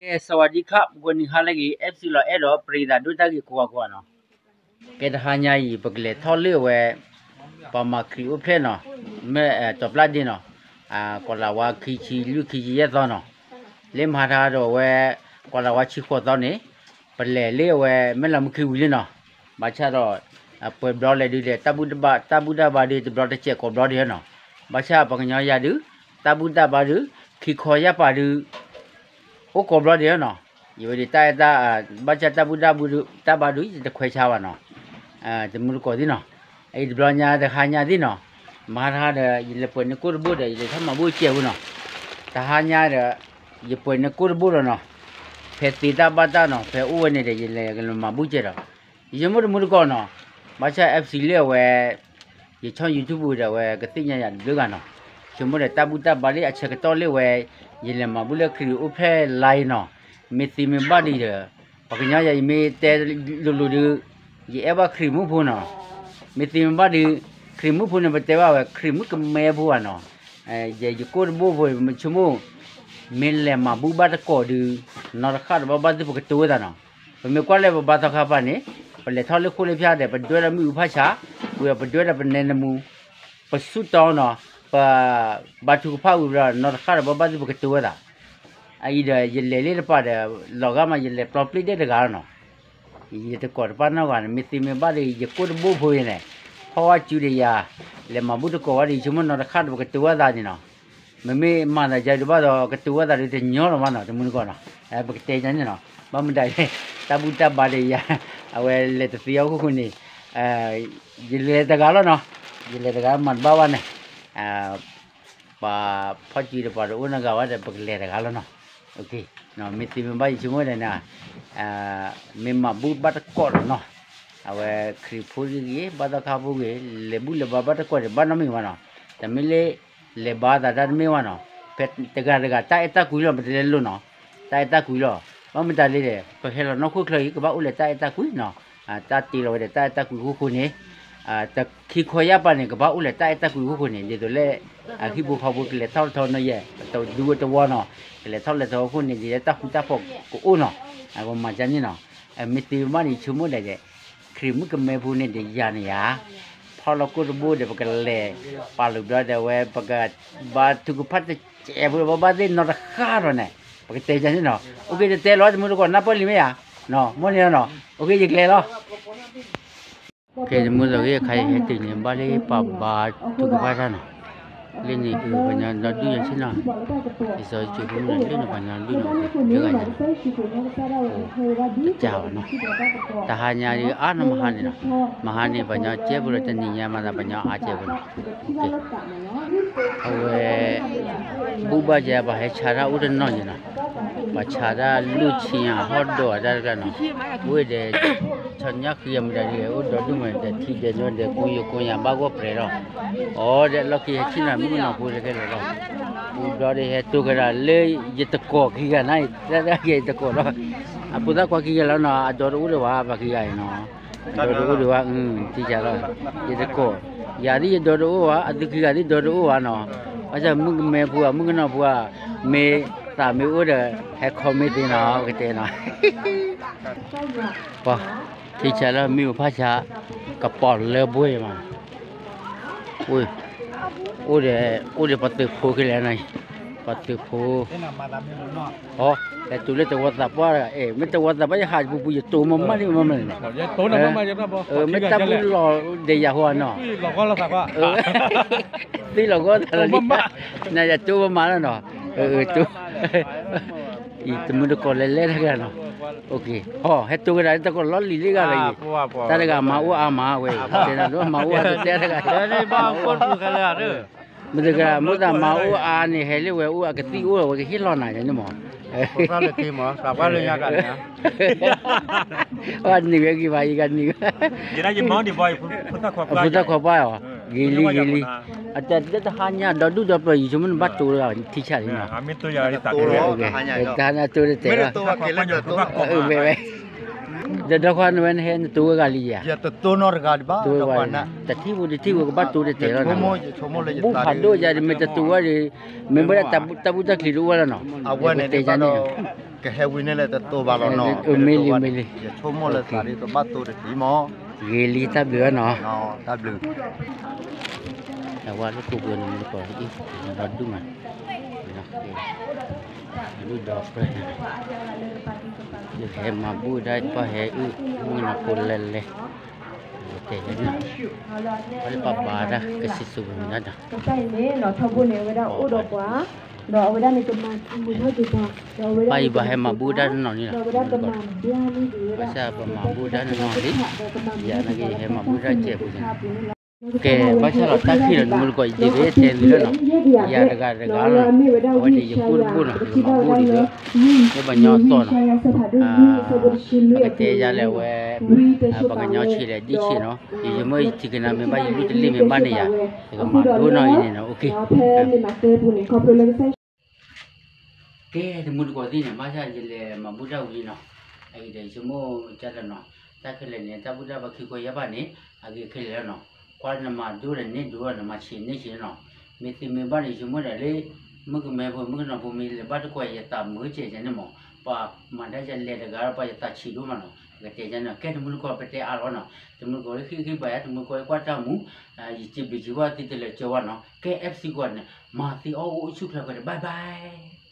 ကဲ สวัสดีครับ ဂီၤနံၤဟါလၢအဂ့ၤ FC လီၤအဲၣ်ဒိး ပရံသးဒိၣ်တၢ်ဂ့ၤကိးဂၤကိးဂၤနီၤ. ကဲ တဟါညါအံၤ ပကလဲၤထီၣ်လၢအဝဲ ပှၤမၤခရံာ်အိၣ်ဖျဲၣ်နီၤ, မ့ၢ်တီၤပျၢ်ဒ့နီၤ, ကီးလၤဝါခံဆံလွံၢ် ခံဆံယဲၢ်သီနီၤ, လၢမဟါတဟါဒီးအဝဲ ကီးလၤဝါဆံဃိးသီန့ၣ် ပလဲၤလၢအဝဲ မ့ၢ်လီၤမုၢ်ခံဝံၤလံနီၤ, ဘၣ်ဆၣ်ဒီး ပှဲၤဘျီလဲၤဒုးဒီး တၢ်ဘူၣ်တၢ်ဘါဒုး တဘျီတစဲးကိးဘျီဒုးနီၤ, ဘၣ်ဆၣ်ပှၤကညီယၤဒုး တၢ်ဘူၣ်တၢ်ဘါဒုး ခံခီယၢ်ပၤဒုး အိၣ်ကိးဘျီဒံးနီၤ, ယဝဲဒၣ်တၢ်အဲၣ်တၢ် ဘၣ်ဆၣ်တၢ်ဘူၣ်တၢ်ဘါဒုး တၢ်ဘါဒုး ယတခွဲးဆါဘၣ်နီၤ, တမူတကိးသ့ၣ်နီၤ, အံၤတဘျီညါတဟါညါသ့ၣ်နီၤ, မဟါတဟါဒီး ယလဲၤပှဲၤန့ၢ်ကိၣ်တဘိၣ်ဒီး ယလဲၤထီၣ်မၤဘူၣ်စဲးဖိနီၤ, တဟါညါဒီး ယပှဲၤန့ၢ်ကိၣ်တဘိၣ်လီၤနီၤ, ဖဲသ့တၢ်ဘၣ်တၢ်နီၤ ဖဲအိၣ်ဝဲန့ၣ်ဒီး ယလဲၤကလီၤမၤဘူၣ်စဲးဒီး ယဆိကမိၣ်တမူတကိးနီၤ, ဘၣ်ဆၣ် FC လၢအဝဲ ယဆီၣ် YouTube ဒီးအဝဲကသ့ၣ်ညါယၤတဘျုးဂၤနီၤ, ဆိကမိၣ်ဒီးတၢ်ဘူၣ်တၢ်ဘါလၢအဆၢကတီၢ်လၢအဝဲ ယလဲၤမၤဘူၣ်လၢခရံာ်အိၣ်ဖျဲၣ်လါအံၤနီၤ, မ့ၢ်သ့မ့ၢ်ဘၣ်ဒံးဒီး ပှၤကညီယၤ ယမ့ၢ်တဲလိၤလိၤဒုး ယအဲၣ်ဘၣ်ခရံာ်မုၣ်ဖိနီၤ, မ့ၢ်သ့မ့ၢ်ဘၣ်ဒုး ခရံာ်မုၣ်ဖိန့ၣ် ပတဲဘၣ်ဝဲ ခရံာ်မုၣ်ကမဲဖိဧါနီၤ, ယကိၣ်တဘိၣ်ဖိ မ့ၢ်ဆိကမိၣ် မ့ၢ်လဲၤမၤဘူၣ်ဘၣ်တကိးဒုး နီၢ်တဃၣ်ဒီးဘၣ်ဘၣ်သ့ၣ်ပကတိၤဝဲသးနီၤ, ပမ့ၢ်ကွၢ်လၢပဘါသီခါပၤန့ၣ် ပလဲၤထီၣ်လၢဃိၣ်လၢဖၠါဒီး ပဒွဲဒီးမ့ၣ်အူဖးဆါ, ဝံၤဒီးပဒွဲဒီးပနဲနမူ, ပဆူၣ်တီနီၤ, ပဘါထုကဖၣ်ဝံၤဒီး နီၢ်တဃၣ်ဒီးဘၣ်ဘၣ်သ့ၣ်ပကတိၤဝဲသး, အအံၤဒီးယလဲၤလၢတပၤဒီး လီၤဂာ်မး ယလဲၤပျီပျ့ၢ်ဒဲးတဂၤလီၤနီၤ, ယတကိးတပာ်နီတဂၤန့ၣ် မ့ၢ်သ့မ့ၢ်ဘၣ်ဒီး ယကိၣ်တဘိၣ်ဖိအံၤန့ၣ် ဖီၣ်ဝဲစုဒီးယၤ လဲၤမၤဘူၣ်တကိးဝဲဒီး ယဆိကမိၣ်နီၢ်တဃၣ်ဒီးပကတိၤဝဲသးန့ၣ်နီၤ, မ့မ့ၢ်မၤသးယၤဒုးဘၣ်ဒီး ကတိၤဝဲသးဒုးတညီလီၤမးနီၤ တမူတကိးနီၤ, ပကတဲယၤန့ၣ်နီၤ, ဘၣ်မတၤလဲၣ် တၢ်ဘူၣ်တၢ်ဘါဒီးယၤ အဝဲလဲၤတသ့အီၣ်ခိၣ်ဃိန့ၣ် ယလဲၤတဂၤလီၤနီၤ, ယလဲၤတဂၤမၤတဘၣ်ဘၣ်န့ၣ် ပှၤဖီၣ်စုဒီးပှၤတအိၣ်နီတဂၤဝဲဒီး ပကလဲၤတဂၤလီၤနီၤ, မ့ၢ်သ့မ့ၢ်ဘၣ်ယဆိကမိၣ်ဒီးန့ၣ် မ့ၢ်မၤဘူၣ်ဘၣ်တကိးလီၤနီၤ, အဝဲခရံာ်ဖိဂ့ၤ ဘါသီခါဖိဂ့ၤ လဲၤဘူၣ်လဲၤဘါဘၣ်တကိးဒီး ဘၣ်နီတမံၤဘၣ်နီၤ, တမ့ၢ်လၢ လဲၤဘါသးတၢ်တမ့ၢ်ဘၣ်နီၤ, ဖဲတဂၤတဂၤတၢ်အဲၣ်တၢ်ကွံလီၤ ပတလဲၤလိၤနီၤ, တၢ်အဲၣ်တၢ်ကွံလီၤ, ဘၣ်မတၤလဲၣ်ဒီး ပဟဲလီၤနီၢ်ခိၣ်ချၢအံၤ ကဘၣ်အိၣ်လၢတၢ်အဲၣ်တၢ်ကွံနီၤ, တၢ်တ့လီၤဝဲဒီးတၢ်အဲၣ်တၢ်ကွံအခိၣ်ဃိန့ၣ် တခံခီယၢ်ပၤန့ၣ် ကဘၣ်အိၣ်လၢတၢ်အဲၣ်တၢ်ကွံအခိၣ်ဃိန့ၣ် ဒ်သိးလၢ အဟံၣ်ဖိဃီဖိကလဲၤထီၣ်လဲၤထီနီၤယဲၢ် တဒူတဝီနီၤ, ကလဲၤထီၣ်လဲၤထီအခိၣ်န့ၣ် ဒ်လၢတၢ်ဃူတၢ်ဖိးကအိၣ်နီၤ, အကမၤကန့ၣ်နီၤ, မ့ၢ်သ့မ့ၢ်ဘၣ်န့ၣ် ဆိကမိၣ်ဒဲးဒီး ခရံာ်မုၣ်ကမဲဖိန့ၣ်ဒီးယၤန့ၣ်ယၤ, ဖီၣ်လီၤကိၣ်တဘိဒီး ပကလဲၤ ပာ်လုၢ်ဘျီဒီးဝဲ ပကဘါထုကဖၣ်တစဲးဖိ ဘၣ်ဘၣ်သ့ၣ်နီတဃၣ်ဒီးန့ၣ် ပကတဲယၤန့ၣ်နီၤ, အိၣ်က့ၤတတဲလီၤ တမူတကိး နၢ်ပၢၢ်လံမ့ၢ်ဧါ, မ့ၢ်န့ၣ်နီၤ, အိၣ်က့ၤ ယကျဲၤလီၤ ကဲ တမူတကိး ဂ့ၢ်ခါအံၤဟဲတုၤန့ၣ် ဘၣ်လၢပှၤဘါထုကဖၣ်တၢ်နီၤ, လၢန့ၣ် ပှၤကညီဒီဒူၣ်ယၤဆ့ၣ်နီၤ, ယစီၤကၠိဖိမုၣ်န့ၣ် လၢန့ၣ်ပှၤကညီဒူၣ်န့ၣ် လၢဂၤညါနီၤ, တကးဘၣ်နီၤ, တဟါညါဒ်အါနီၤ မဟါန့ၣ်နီၤ, မဟါန့ၣ် ပှၤကညီကဲဖိလီၤ တနံၤညါမၤသးပှၤကညီအါကဲဖိနီၤ, အဝဲ ဘူၣ်ဘၣ်ကဲ ပှၤဟဲဆါတၢ်အိၣ်တနီၤယဲနီၤ, ပှၤဆါတၢ်လူၢ်ဆံးအဟီၣ်ဒိးအတၢ်တကျါနီၤ, အိၣ်ဒီး ဆီညၣ်ဃံအမတၤဒ်လဲၣ် အိၣ်ဒီဒူၣ်မး ဒီးထံဒဲးညီဒီး ကိယကိယၤဘၣ်ဂီၢ်ပြဲးလီၤ, အိၣ်ဒီးလီၢ်ခံဟဲဆ့ၣ်နီၤ မုၣ်ကနီၤဖိလၢခဲလၢာ်လီၤ, အိၣ်ဘျီဒီးဟဲတိၢ်ကဒါလၢ ယတကိးခံဂၤန့ၣ် တၢ်တၢ်ကဲယတကိးလီၤ, အဖိသၣ်ခွါခံဂၤလီၤနီၤ အဒီတအိၣ်ဒီးဝဲ ပှၤခံဂၤအံၤနီၤ, အဒီတအိၣ်ဒီးဝဲ ထံဆါလီၤ, ယတကိး, ယၤဒ်ယဒီတအိၣ်ဘၣ် အသုခံဂၤဒ်ဒီတအိၣ်ဘၣ်နီၤ, ဘၣ်ဆၣ်မုၣ်ကမဲဖိ မုၣ်ကနီၤဖိ မ့ၢ်သးမ့ၢ်အိၣ်ဒီး ဟဲ comment သ့နီၤ ပကတဲနီၤ ပှၤ ထံဆါလၢမ့ၣ်အူဖးဆါ ကပီၤလၢဘှ့ၣ်မး, အိၣ်ဒီး အိၣ်ဒီးပှၤသုးဖိခဲလၢာ်နီၤ, ပှၤသုးဖိ, အိ ဟဲတုၤလၢတဝီသးပှၢ်တဂၤ, အဲ မ့ၢ်တဝီသးပှၢ် ယဟးပူၤပူၤ ယတိၤမးမးလံမးမးန့ၣ်, မ့ၢ်တၢ်ဘူၣ်လီၤဒီးယၤဟီနီၤ, သံလီၤဂီၢ်သးလီၤလံ, နယတိၤမးမးလီၤနီၤ, တိၤ အံၤတမုၢ်တကိးလဲၤလဲၤတဂၤနီၤ, ဟီ ဟဲတိၤကဒါလၢတကိးလီၤလံၤလံဂၤလီၤအံၤ, တၢ်တဂၤမၤအိၣ်အါမးဝဲ, တဲနၤဒိၣ်မၤအိၣ်အါတဲတဂၤ, မတဂၤ မ့ၢ်သးမၤအိၣ်အါန့ၣ် ဟဲလၢဝဲအိၣ်အကသံၣ်အိၣ်ဝဲကဟ့ၣ်လီၤနၤန့ၣ်မး, နံၤဝဲဂ့ၤဘၣ်အံၤဂၤနံၤဝဲ, အဖိသၣ်ခွါပှၢ်အီၤ, ဂ့ၤလံဂ့ၤလံ, အတၢ်တဟါညါဒီဒူၣ်ဒီပျၢၤ ယဆိကမိၣ်နဘၣ်တိၤလၢထံဆါလံနီၤ, တဟါညါတိၤတတဲာ်လီၤ, ဝဲဝဲ, ဒီးဒီခွါနဝဲနဟဲနတိၤဝဲဂၤလံဧါ, တိၤဝဲဂၤ, တထံၣ်ဝဲတထံၣ်ဝဲကဘၣ်တိၤတတဲာ်လီၤ, ဘူၣ်ဖးဒိၣ်ယၤဒီး မ့ၢ်တတိၤဝဲဒီး မ့ၢ်ဘၣ်တၢ်ဘူၣ်တၢ်ချံးတအိၣ်ဝဲလီၤနီၤ, တဲယၤန့ၣ် ကဟဲဝံၤန့ၣ်လၢတတိၤဘၣ်လီၤနီၤ, မ့ၢ်လံ မ့ၢ်လံ, ယဆိကမိၣ်လၢသးဒ်ကဘၣ်တိၤတထံၣ်မး, ဂ့ၤလံ တၢ်ဘျုးနီၤ, တၢ်ဘျုး, အဝဲလၢခိၣ်ပူၤန့ၣ် မုၢ်တကိးအံၤ ဒီဒူၣ်မး, ဒူၣ်ဒီပြၢ, ယဟဲမၤဘူၣ်ဒၣ်ပှၤဟဲအုၣ် မုၢ်နၤဖိလဲၤလဲၤ, တဲ, ပှၤလၢပှၤဘၣ်တၢ်ကစံၣ်စိၤပမံၤဒၣ်ဒီး, ထီဘိန့ၣ် အဝဲဒၣ်အိၣ်ဒီးပှၤ, ဒီးအဝဲဒၣ်န့ၣ်ကမၤမုာ်ထီၣ်က့ၤပှၤ, ဒီးအဝဲဒၣ်န့ၣ်ကမၤဘူၣ်ဒၣ်တနီၤန့ၣ်လီၤ, ဒီးအဝဲဒၣ်ကမၤဘူၣ်ဒၣ်တနီၤန့ၣ်လီၤ, ဘၣ်ဆၣ်ပမၤဘူၣ်ဒၣ်တနီၤလံ, ယၤနာ်က့ယဟဲမၤဘူၣ်ဒၣ်စဲးပူၤန့ၣ်လီၤ, ကဲ, ဘၣ်ဆၣ်ဒီးတၢ်ခံးလီၤ တမူတကိးအံၤဒ်ဂ့ၤတဲသုလၢနီၤ, ယၤတဂၤတဂၤလီၤ, အဝဲန့ၣ်ယဖိတဘိၣ်နီၤ ယကမၤဘူၣ်ဒံးလၢ, လၢပှၤကညီသီၣ်နီၤ, ပကတဲယၤလဲၣ်ဝဲ, ပှၤကညီဆံးလဲၣ်ဒ်ဆံးနီၤ, ယမ့ၢ်ယထံၣ်ကနၣ်မ့ၢ်ဘၣ် ယလုၢ်တလ့ၢ်မ့ၢ်ဘၣ်န့ၣ်ယၤ, ယကမၤဒိနီၤအံၤန့ၣ်နီၤ, ကဲ, တမူတကိးသ့ၣ်န့ၣ် ဘၣ်ဆၣ်ယလဲၤမၤဘူၣ်တၢ်ဝံၤနီၤ, အအံၤဒီးယဆိကမိၣ်ကၢ်လီၤနီၤ, တၢ်ခဲလၢာ်န့ၣ် တၢ်ဘူၣ်တၢ်ဘါခံခီယါဘၣ်န့ၣ် အဂ့ၤခဲလၢာ်လီၤနီၤ, ကွၢ်နမၤဒိဒီးန့ၢ်ဒိဒီး နမၤဆံးန့ၢ်ဆံးနီၤ, မ့ၢ်သ့မ့ၢ်ဘၣ်န့ၣ် ယဆိကမိၣ်ဒၣ်လၢ မုၣ်ကမဲဖိ မုၣ်ကနီၤဖိ မ့ၢ်လဲၤဘၣ်တကွၢ် ယသးမုာ်ကဲးကဲးန့ၣ်မး, ပှၤမၤတၢ်ယလဲၤတဂၤဒီး ပှၤယသးဆံးဒိၣ်မးနီၤ, ပကတဲယၤန့ၣ် ကဲတမူတကိး ပတဲအါလီၤနီၤ, တမူတကိးလၢဃ့ဃ့ဘၣ်ယၤ တမူတကိးကွၢ်တၢ်မူ, ယစံးဘျုးစံးဖှိၣ်သုတလၢာ်ကၠီဝဲနီၤ, ကဲ FC ကွၢ်န့ၣ် မၤသ့အီၣ်အိၣ်ဆူၣ်ချၢဃဲၤဒီး bye bye